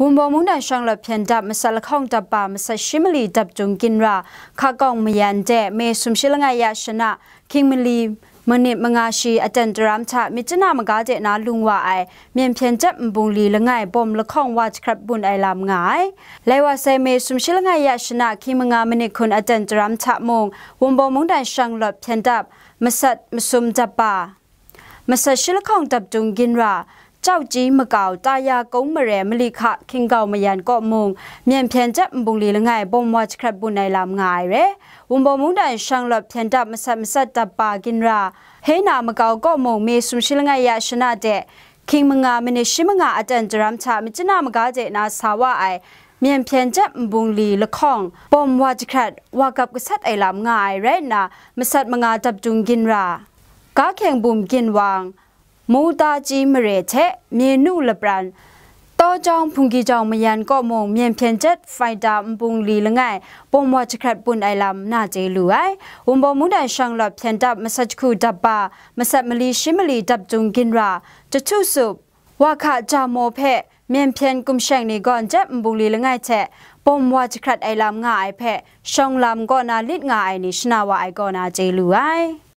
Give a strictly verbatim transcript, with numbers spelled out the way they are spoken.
Wunbaw mungdan shanglawt hpyen dap masat lahkawng dap ba masat shi mali dap dung ginra, hka kawng mayan de, May sumshi langai ya shana, hkying mali minit manga shi aten daram hta myit chana maga de na lung wa ai, myen hpyen jep nbungli langai bawm lahkawng wa jahkrat bun ai lam nga ai. Lai wa sai, May sumshi langai ya shana, hkying manga minit hkun aten daram hta mung, Wunbaw mungdan shanglawt hpyen dap masat masum dap ba, masat shi lahkawng dap dung ginra, Chauji makau, Taya kung mare, mali hka hkying gau mayan kaw mung, myen hpyen jep nbungli langai bawm wa jahkrat bun ai lam nga ai re. Wunbaw mungdan shanglawt hpyen dap masat masat dap ba ginra, Hena makau kaw mung, May sumshi langai ya shana de, hkying manga minit shi manga aten daram hta myit chana maga de na sa wa ai, myen hpyen jep nbungli lahkawng bawm wa jahkrat, wa gap gasat ai lam nga ai rai nna, masat manga dap dung ginra, Ga hkyeng bum ginwang, Muta ji mare hte, Myenu lapran, Taw jawng hpunggi jawng mayan kaw mung, myen hpyen jep faida nbungli langai bawm wa jahkrat bun ai lam na chye lu ai. Wunbaw mungdan shanglawt hpyen dap masat jahku dap ba, masat mali shi mali dap dung ginra, Jahtu sup, Wa hka ja maw hpe, myen hpyen kumsheng ni gawn jep nbungli langai hte bawm wa jahkrat ai lam nga ai hpe, shawng lam kaw na lit nga ai ni shana wa ai kaw na chye lu ai.